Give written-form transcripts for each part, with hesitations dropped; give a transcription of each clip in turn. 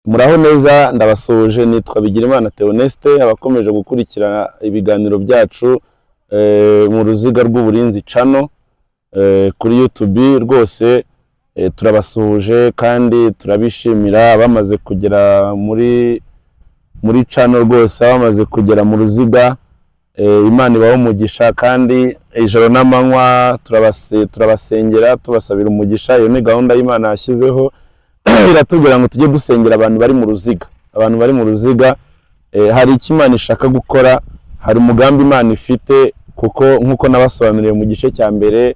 Muraho neza, ndabasuhuje. Nitwa Bigirimana Theoneste. Abakomeje gukurikirana ibiganiro byacu mu Ruziga rw'Uburinzi Channel kuri YouTube, rwose turabasuhuje kandi turabishimira. Bamaze kugera muri channel, rwose bamaze kugera mu ruziga, Imana ibahe umugisha. Kandi ijoro n'amanywa turabasengera, tubasabira umugisha. Iyo ni gahunda y'Imana yashyizeho, iratubwira ngo tujye dusengera abantu bari mu ruziga. Abantu bari mu ruziga, hari icyo Imana ishaka gukora, hari umugambi Imana ifite. Kuko nk'uko nabasobanuriye mu gice cya mbere,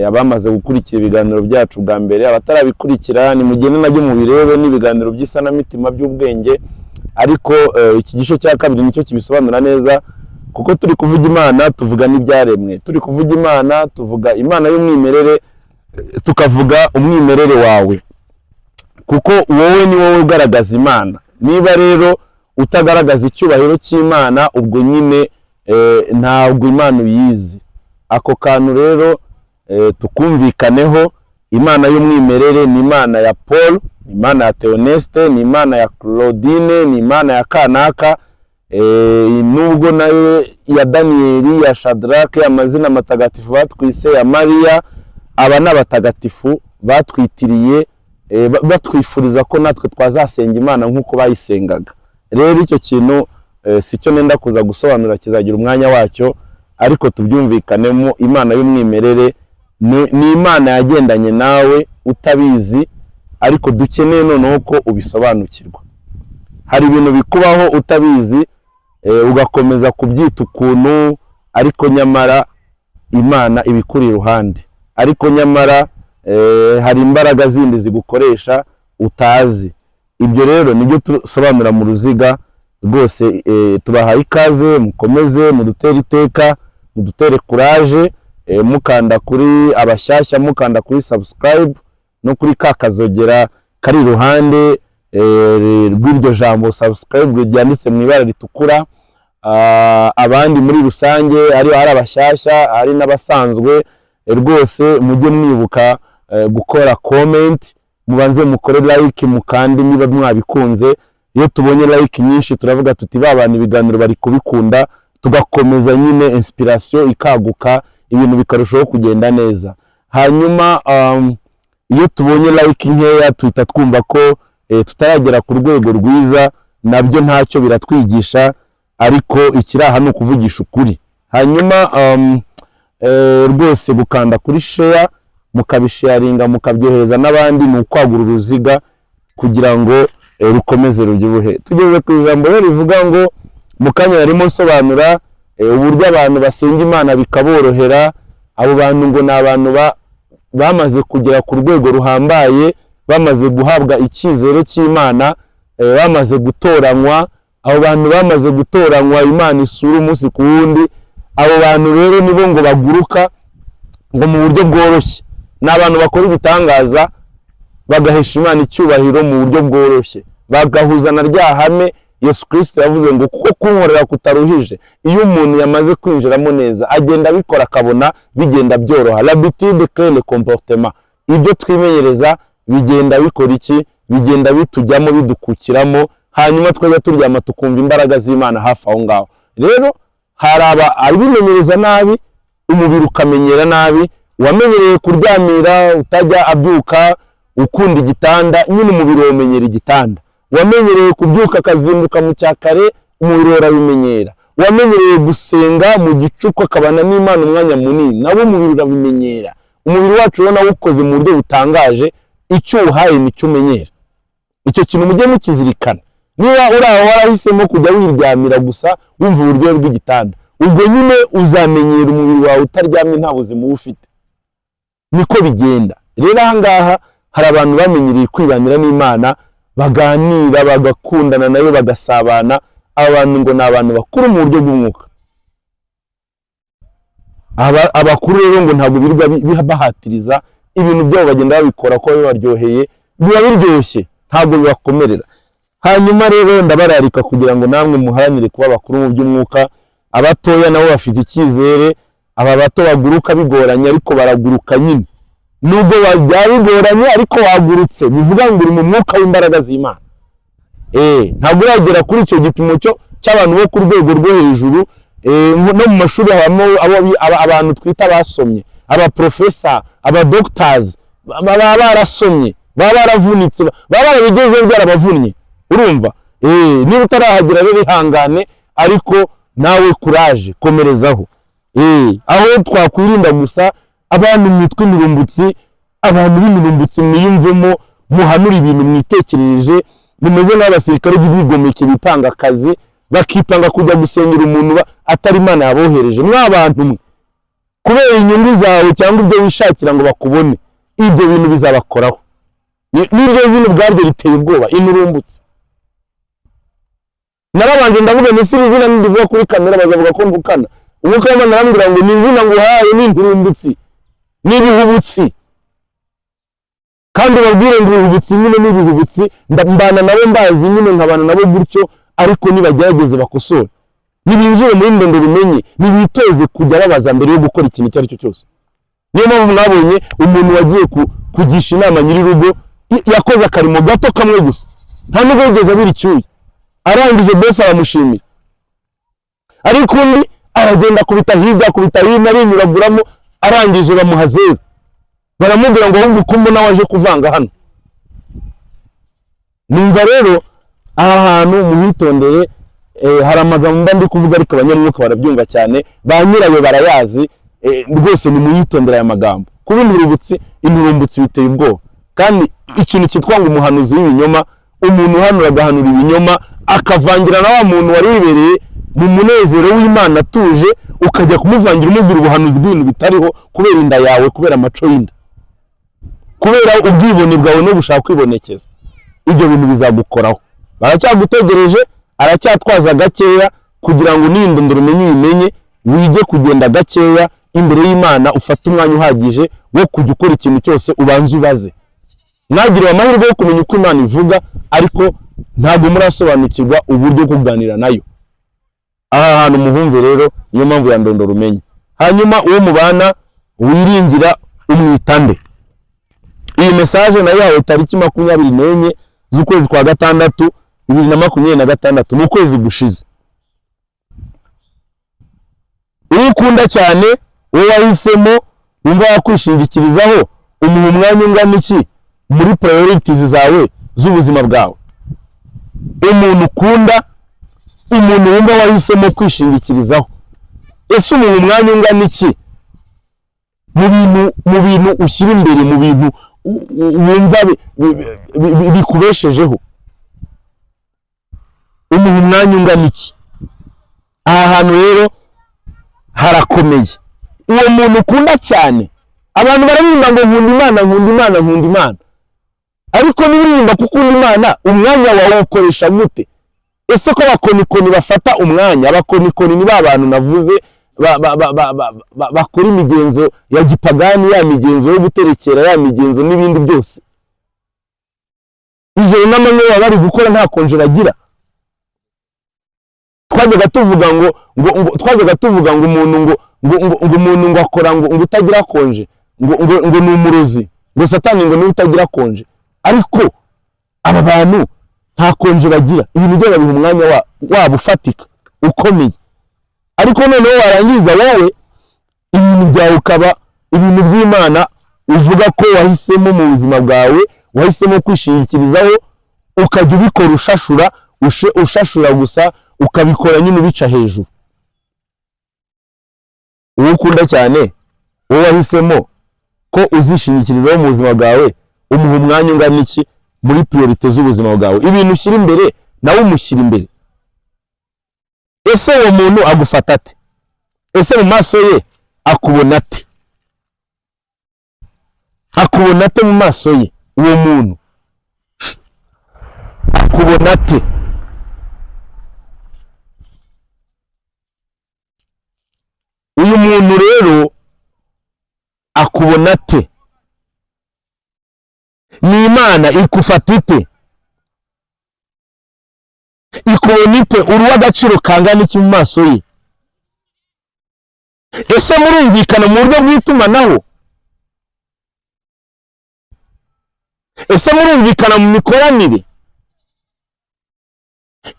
abamaze gukurikira ibiganiro byacu bwa mbere, abatarabikurikira nimugende nabyo mubirebe, n'ibiganiro by'isanamitima, by'ubwenge. Ariko iki gice cya kabiri nicyo kibisobanura neza, kuko turi kuvuga Imana tuvuga n'ibyaremwe, turi kuvuga Imana tuvuga Imana y'umwimerere, tukavuga umwimerere wawe, kuko wowe ni wowe ugaragaza Imana. Niba rero utagaragaza icyubahiro cy'Imana, ubwo nyine ntabwo Imana uyizi. Ako kantu rero tukumvikaneho. Imana y'umwimerere ni Imana ya Paul, ni Imana ya Theoneste, ni Imana ya Claudine, ni Imana ya kanaka, nubwo nayo ya Daniyeli, ya Shadrake, amazina matagatifu batwise, ya Mariya. Aba ni abatagatifu batwitiriye, batwifuriza ko natwe twazasenga Imana nk'uko bayisengaga. Rero icyo kintu si cyo nenda kuza gusobanura, kizagira umwanya wacyo. Ariko tubyumvikanemo, Imana y'umwimerere ni Imana yagendanye nawe utabizi, ariko dukeneye noneho ko ubisobanukirwa. Hari ibintu bikubaho utabizi, ugakomeza kubyita ukuntu, ariko nyamara Imana ibikuri iruhande, ariko nyamara hari imbaraga zindi zigukoresha utazi. Ibyo rero nibyo dusobanura mu ruziga rwose. Tubahaye ikaze, mukomeze mudutere iteka, mudutere courage, mukanda kuri abashyashya, mukanda kuri subscribe no kuri ka kazogera kari iruhande rw'iryo jambo subscribe ryanditse mu ibara ritukura. Abandi muri rusange, ari abashyashya, ari n'abasanzwe, rwose mujye mwibuka gukora comment, mubanze mukore like, mukande niba mwabikunze. Iyo tubonye like nyinshi turavuga tuti: "Ba bantu ibiganiro bari kubikunda", tugakomeza nyine, inspiration ikaguka, ibintu bikarushaho kugenda neza. Hanyuma iyo tubonye like nkeya tuhita twumva ko tutaragera ku rwego rwiza. Nabyo ntacyo biratwigisha, ariko ikiri aha ni ukuvugisha ukuri. Hanyuma rwose gukanda kuri share, mukabisharinga, mukabyohereza n'abandi, ni ukwagura uruziga kugira ngo rukomeze rubyibuhe. Tugeze ku ijambo rero rivuga ngo, mu kanya yarimo nsobanura uburyo abantu basenga Imana bikaborohera. Abo bantu ngo ni abantu bamaze kugera ku rwego ruhambaye, bamaze guhabwa icyizere cy'Imana, bamaze gutoranywa. Abo bantu bamaze gutoranywa, Imana isura umunsi ku wundi, abo bantu rero nibo ngo baguruka ngo mu buryo bworoshye. Ni abantu bakora ibitangaza, bagahesha Imana icyubahiro mu buryo bworoshye, bagahuza na rya hame Yesu Kirisito yavuze ngo: "Kuko kunkorera kutaruhije." Iyo umuntu yamaze kwinjiramo neza, agenda abikora akabona bigenda byoroha. L'habitude crée le comportement. Ibyo twimenyereza bigenda bikora iki? Bigenda bitujyamo, bidukukiramo, hanyuma twajya turyama tukumva imbaraga z'Imana hafi aho ngaho. Rero hari aba abimenyereza nabi, umubiri ukamenyera nabi. Uwamenyereye kuryamira, utajya abyuka, ukunda igitanda, nyine umubiri wamenyera igitanda. Uwamenyereye kubyuka akazinduka mu cyakare, umubiri urabimenyera. Uwamenyereye gusenga mu gicuku, akabana n'Imana umwanya munini, nawe umubiri urabimenyera. Umubiri wacu rero nawo ukoze mu buryo butangaje. Icyo uwuhaye nicyo umenyera. Icyo kintu mujye mukizirikana. Niba uri aho warahisemo kujya wiryamira gusa, wumva uburyohe bw'igitanda, ubwo nyine uzamenyera umubiri wawe utaryamye nta buzima uba ufite. Niko bigenda. Rero aha ngaha hari abantu bamenyereye kwibanira n'Imana, baganira, bagakundana nayo, bagasabana. Aba bantu ngo ni abantu bakuru mu buryo bw'umwuka. Abakuru rero ngo ntabwo birirwa bahatiriza ibintu byabo, bagenda babikora ko bibaryoheye, biba biryoshye, ntabwo bibakomerera. Hanyuma rero ndabararika kugira ngo namwe muharanire kuba abakuru mu by'umwuka. Abatoya nabo bafite icyizere. Aba bato baguruka bigoranye, ariko baraguruka nyine. Nubwo byaba bigoranye, ariko wagurutse, bivuga ngo uri mu mwuka w'imbaraga z'Imana. Ntabwo uragera kuri icyo gipimo cyo cy'abantu bo ku rwego rwo hejuru. No mu mashuri habamo abantu twita abasomye, abaprofesa, abadoctors, baba barasomye, baba baravunitse, baba barabigezeho byarabavunnye. Urumva, niba utarahagera rero ihangane, ariko nawe kuraje, komerezaho. Aho twakwirinda gusa abantu mwitwa imirumbutsi, abantu b'imirumbutsi mwiyumvemo, muhanura ibintu mwitekerereje, mumeze nk'abasirikare b'ibigomeke bipanga akazi, bakipanga kujya gusengera umuntu atari Imana yabohereje. Mwabantu mwe, kubera inyungu zawe cyangwa ibyo wishakira ngo bakubone, ibyo bintu bizabakoraho. N'iryo zina ubwaryo riteye ubwoba, inurumbutse. Narabanje ndavuga nti: "Ese iri zina nirivuga kuri kamera bazavuga ko ndukana?" Umwuka w'Imana arambwira ngo ni izina nguhaye, ni inturumbutsi, ni ibihubutsi. Kandi babwire ngo ibihubutsi nyine ni ibihubutsi. Mbana nabo mbazi nyine, nkabana nabo gutyo, ariko nibagerageze bakosore, nibinjire muri ndende bimenye, nibitoze kujya babaza mbere yo gukora ikintu icyo ari cyo cyose. Niyo mpamvu mwabonye umuntu wagiye kugisha inama nyir'urugo, yakoze akarimo gato kamwe gusa, nta nubwo yigeze abira icyuya, arangije bose aramushimira. Ariko undi aragenda akubita hirya, akubita hino, arinyuraguramo, arangije bamuha zeru, baramubwira ngo ahubwo uko mbona waje kuvanga hano. Numva rero aha hantu muhitondere. Hari amagambo mba ndi kuvuga, ariko abanyamwuka barabyumva cyane, ba nyirayo barayazi. Rwose nimuyitondere aya magambo. Kuba inturumbutsi, inturumbutsi biteye ubwoba. Kandi ikintu cyitwa ngo umuhanuzi w'ibinyoma, umuntu uhanura agahanura ibinyoma, akavangira na wa muntu wari wibereye mu munezero w'Imana atuje, ukajya kumuvangira umubwira ubuhanuzi bw'ibintu bitariho, kubera inda yawe, kubera amaco y'inda, kubera ubwibone bwawe no gushaka kwibonekeza, ibyo bintu bizagukoraho. Baracyagutegereje, aracyatwaza gakeya kugira ngo n'indondoro umenye, uyimenye, wige kugenda gakeya imbere y'Imana, ufate umwanya uhagije wo kujya ukora ikintu cyose ubanza ubaze. Mwagiriwe amahirwe yo kumenya uko Imana ivuga, ariko ntabwo murasobanukirwa uburyo bwo kuganira nayo. Aha hantu muhumve rero, niyo mpamvu ya ndondoro umenye. Hanyuma uwo mubana wiringira umwita nde? Iyi message nayo yawe tariki 24 z'ukwezi kwa gatandatu 2026, ni ukwezi gushize. Uwo ukunda cyane, uwo wahisemo, wumva wakwishingikirizaho, umuha umwanya ungana iki muri priorities zawe z'ubuzima bwawe? Umuntu ukunda, umuntu wumva wahisemo kwishingikirizaho, ese umuha umwanya ungana iki mu bintu ushyira imbere, mu bintu wumva bikubeshejeho? Umuha umwanya ungana iki? Aha hantu rero harakomeye. Uwo muntu ukunda cyane, abantu bararirimba ngo nkunda Imana, nkunda Imana, nkunda Imana, ariko niba uririmba ko ukunda Imana, umwanya wawe ukoresha gute? Ese ko abakonikoni bafata umwanya? Abakonikoni ni ba bantu navuze bakora imigenzo ya gipagani, ya migenzo yo guterekera, ya migenzo n'ibindi byose, ijoro n'amanywa baba bari gukora, nta konje bagira. Twajyaga tuvuga ngo umuntu ngo umuntu ngo akora ngo utagira konje ngo ni umurozi, ngo Satani ngo niwe utagira konje. Ariko aba bantu nta konje bagira, ibintu byabo babiha umwanya wabo ufatika ukomeye. Ariko noneho warangiza wowe ibintu byawe ukaba ibintu by'Imana uvuga ko wahisemo mu buzima bwawe, wahisemo kwishingikirizaho, ukajya ubikora ushashura, ushashura gusa, ukabikora nyine ubica hejuru. Uwo ukunda cyane, uwo wahisemo ko uzishingikirizaho mu buzima bwawe, umuha umwanya ungana iki muri priorité z'ubuzima bwawe? Ibintu ushyira imbere, nawe umushyira imbere? Ese uwo muntu agufata ate? Ese mu maso ye akubona ate? Akubona ate mu maso ye? Uwo muntu akubona ate? Uyu muntu rero akubona ate? Ni Imana ikufata ite? Ikubona ite? Uri uw'agaciro kangana iki mu maso ye? Ese murumvikana mu buryo bw'itumanaho? Ese murumvikana mu mikoranire?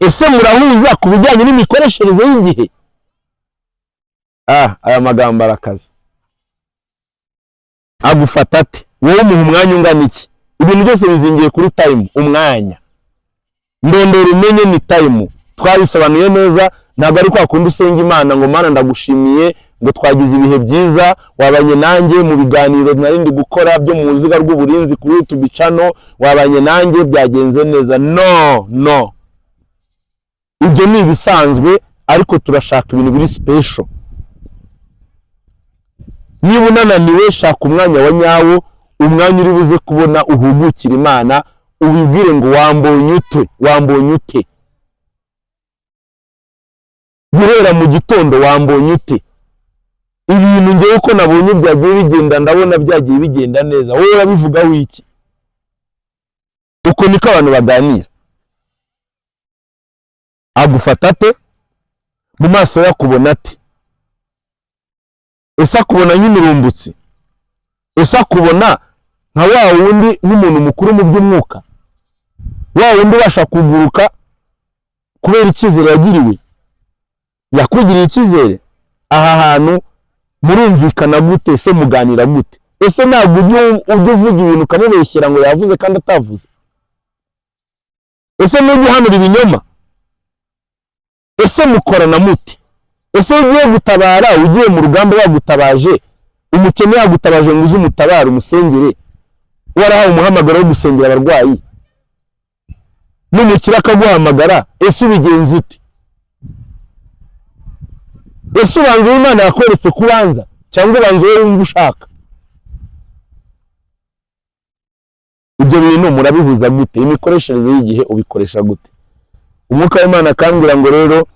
Ese murahuza ku bijyanye n'imikoreshereze y'igihe? Ah, aya magambo arakaze. Agufata ate? Wowe umuha umwanya ungana iki? Ibintu byose bizingiye kuri time, umwanya. Ndondora umenye ni time. Twabisobanuye neza. Ntabwo ari kwa kundi usenga Imana ngo: "Mana, ndagushimiye ngo twagize ibihe byiza, wabanye nanjye mu biganiro nari ndi gukora byo mu ruziga rw'uburinzi kuri YouTube channel, wabanye nanjye, byagenze neza." No, no, ibyo ni ibisanzwe, ariko turashaka ibintu biri special. Niba unananiwe, shaka umwanya wa nyawo, umwanya uri buze kubona uhugukira Imana, ubibwire ngo: "Wambonye ute? Wambonye ute guhera mu gitondo? Wambonye ute? Ibintu ngewe uko nabonye byagiye bigenda, ndabona byagiye bigenda neza. Wowe urabivugaho iki?" Uko niko abantu baganira. Agufata ate? Mu maso ye akubona ate? Ese akubona nk'imirumbutsi? Ese akubona nka wa wundi, nk'umuntu mukuru mu by'umwuka, wa wundi ubasha kuguruka kubera icyizere yagiriwe, yakugiriye icyizere? Aha hantu murumvikana gute se? Muganira gute? Ese ntabwo ujya uvuga ibintu ukamubeshyera ngo yavuze kandi atavuze? Ese nujya uhanura ibinyoma? Ese mukorana mute? Ese iyo ugiye gutabara, ugiye mu rugamba bagutabaje, umukene yagutabaje ngo uze umutabare, umusengere, warahawe umuhamagaro wo gusengera abarwayi, n'umukire akaguhamagara, ese ubigenza ute? Ese ubanza uwo Imana yakweretse kubanza, cyangwa ubanza uwo wumva ushaka? Ibyo bintu murabihuza gute? Imikoreshereze y'igihe ubikoresha gute? Umwuka w'Imana akambwira ngo rero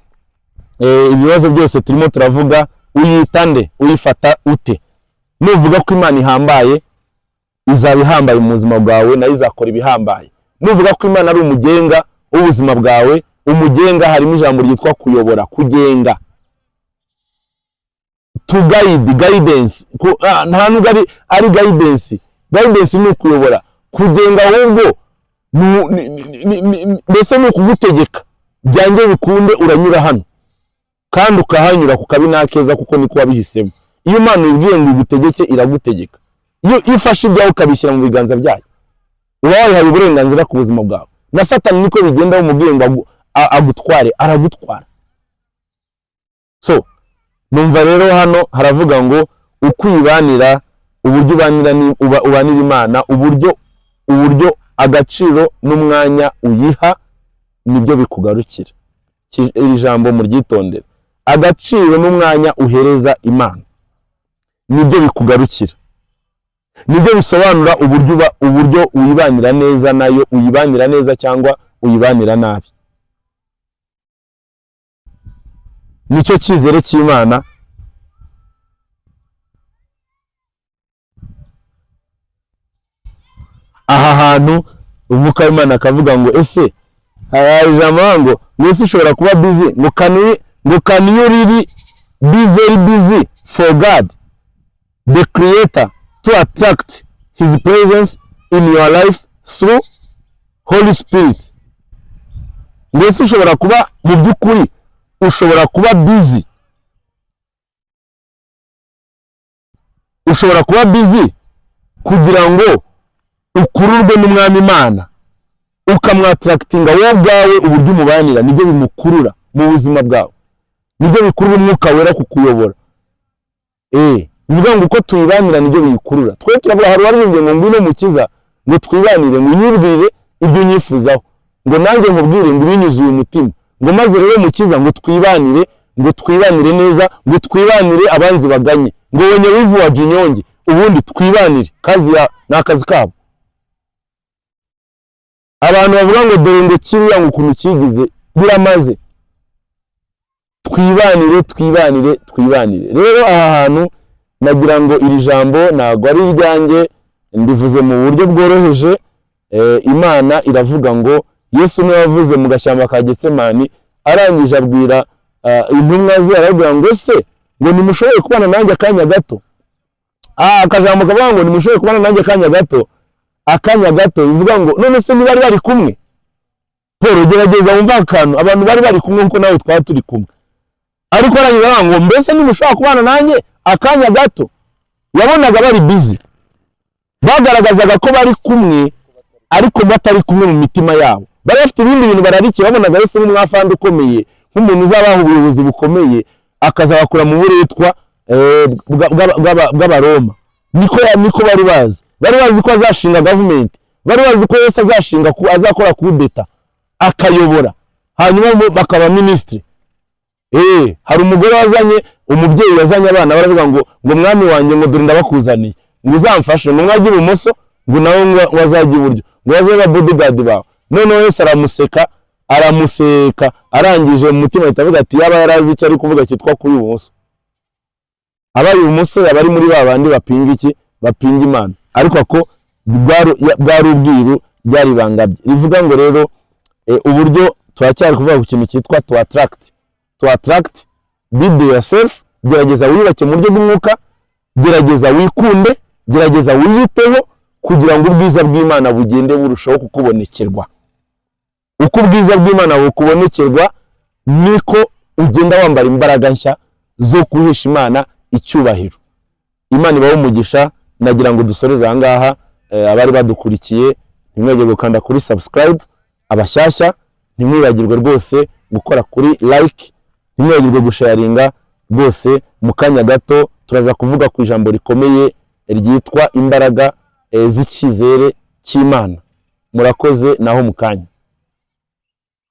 ibibazo byose turimo turavuga, uyita nde? Uyifata ute? Nuvuga ko Imana ihambaye, izaba ihambaye mu buzima bwawe, nayo izakora ibihambaye. Nuvuga ko Imana ari umugenga w'ubuzima bwawe, umugenga harimo ijambo ryitwa kuyobora, kugenga, to guide, guidance. Nta nubwo ari guidance. Guidance ni ukuyobora. Kugenga ahubwo mbese ni ukugutegeka, byange bikunde uranyura hano, kandi ukahanyura ku kabi n'akeza, kuko niko wabihisemo. Iyo Imana uyibwiye ngo igutegeke, iragutegeka. Iyo ufashe ibyawe ukabishyira mu biganza byayo, uba wayihaye uburenganzira ku buzima bwawe. Na Satani niko bigenda, umubwiye ngo agutware, aragutwara. So numva rero hano haravuga ngo ukwibanira, uburyo ubanira ubanira Imana, uburyo agaciro n'umwanya uyiha nibyo bikugarukira. Iri jambo muryitondere. Agaciro n'umwanya uhereza Imana nibyo bikugarukira, nibyo bisobanura uburyo uba, uburyo uyibanira neza nayo, uyibanira neza cyangwa uyibanira nabi. Nicyo cyizere cy'Imana. Aha hantu Umwuka w'Imana akavuga ngo: ese hari ijambo bavuga ngo ese ushobora kuba busy, ngo can you really be very busy for God the creator to attract his presence in your life through Holy Spirit? Mbese ushobora kuba, mu by'ukuri ushobora kuba busy, ushobora kuba busy kugira ngo ukururwe n'Umwami Imana, ukamwattractinga wowe ubwawe? Uburyo umubanira nibyo bimukurura mu buzima bwawe, nibyo bikurura Umwuka Wera kukuyobora. Bivuga ngo uko tuyibanira nibyo biyikurura. Twe turavuga, hari uwaririmbye ngo: "Ngwino Mukiza, ngo twibanire, ngo unyibwirire ibyo unyifuzaho, ngo nanjye nkubwire ngo ibinyuzuye umutima, ngo maze rero Mukiza ngo twibanire, ngo twibanire neza, ngo twibanire abanzi baganye, ngo wenye wivu wa jinyonge, ubundi twibanire." Kazi ya ni akazi kabo. Abantu bavuga ngo dore ngo kiriya, ngo ukuntu kigize, biramaze. Twibanire, twibanire, twibanire. Rero aha hantu nagira ngo iri jambo ntabwo ari iryanjye, ndivuze mu buryo bworoheje. Imana iravuga ngo, Yesu niwe wavuze mu gashyamba ka Getsemani, arangije abwira intumwa ze, arababwira ngo: "Ese ngo ntimushoboye kubana nanjye akanya gato?" Akajambo kavuga ngo ntimushoboye kubana nanjye akanya gato, akanya gato, bivuga ngo none se niba bari kumwe Paul, gerageza wumve akantu. Abantu bari bari kumwe nkuko nawe twaba turi kumwe, ariko arangiza aravuga ngo: "Mbese ntimushobora kubana nanjye akanya gato?" Yabonaga bari busy, bagaragazaga ko bari kumwe ariko batari kumwe mu mitima yabo. Bari bafite ibindi bintu bararikiye. Babonaga Yesu nk'umwafandi ukomeye, nk'umuntu uzabaha ubuyobozi bukomeye, akazabakura mu buretwa bw'Abaroma. Niko bari bazi. Bari bazi ko azashinga government, bari bazi ko Yesu azashinga azakora kudeta akayobora, hanyuma bo bakaba minisitiri. Hari umugore wazanye, umubyeyi wazanye abana, baravuga ngo: "Mwami wanjye," ngo: "dore ndabakuzaniye, ngo uzamfashe," ngo umwe ajye ibumoso, ngo nawe ngo azajye iburyo, ngo baze ba bodyguard bawe. Noneho Yesu aramuseka, aramuseka. Arangije mu mutima ahita avuga ati: "Yaba yari azi icyo ari kuvuga cyitwa kuba ibumoso. Abaye ibumoso yaba ari muri ba bandi bapinga iki? Bapinga Imana." Ariko ako bwari ubwiru, byari ibanga bye. Rivuga ngo rero uburyo turacyari kuvuga ku kintu cyitwa to attract, to attract, build yourself. Gerageza wiyubake mu buryo bw'umwuka, gerageza wikunde, gerageza wiyiteho, kugira ngo ubwiza bw'Imana bugende burushaho kukubonekerwa. Uko ubwiza bw'Imana bukubonekerwa, niko ugenda wambara imbaraga nshya zo guhesha Imana icyubahiro. Imana ibahe umugisha. Nagira ngo dusoreze aha ngaha. Abari badukurikiye, ntimwibagirwe gukanda kuri subscribe. Abashyashya, ntimwibagirwe rwose gukora kuri like, ntimwibagirwe gusharinga rwose. Mu kanya gato turaza kuvuga ku ijambo rikomeye ryitwa imbaraga z'icyizere cy'Imana. Murakoze, naho mu kanya.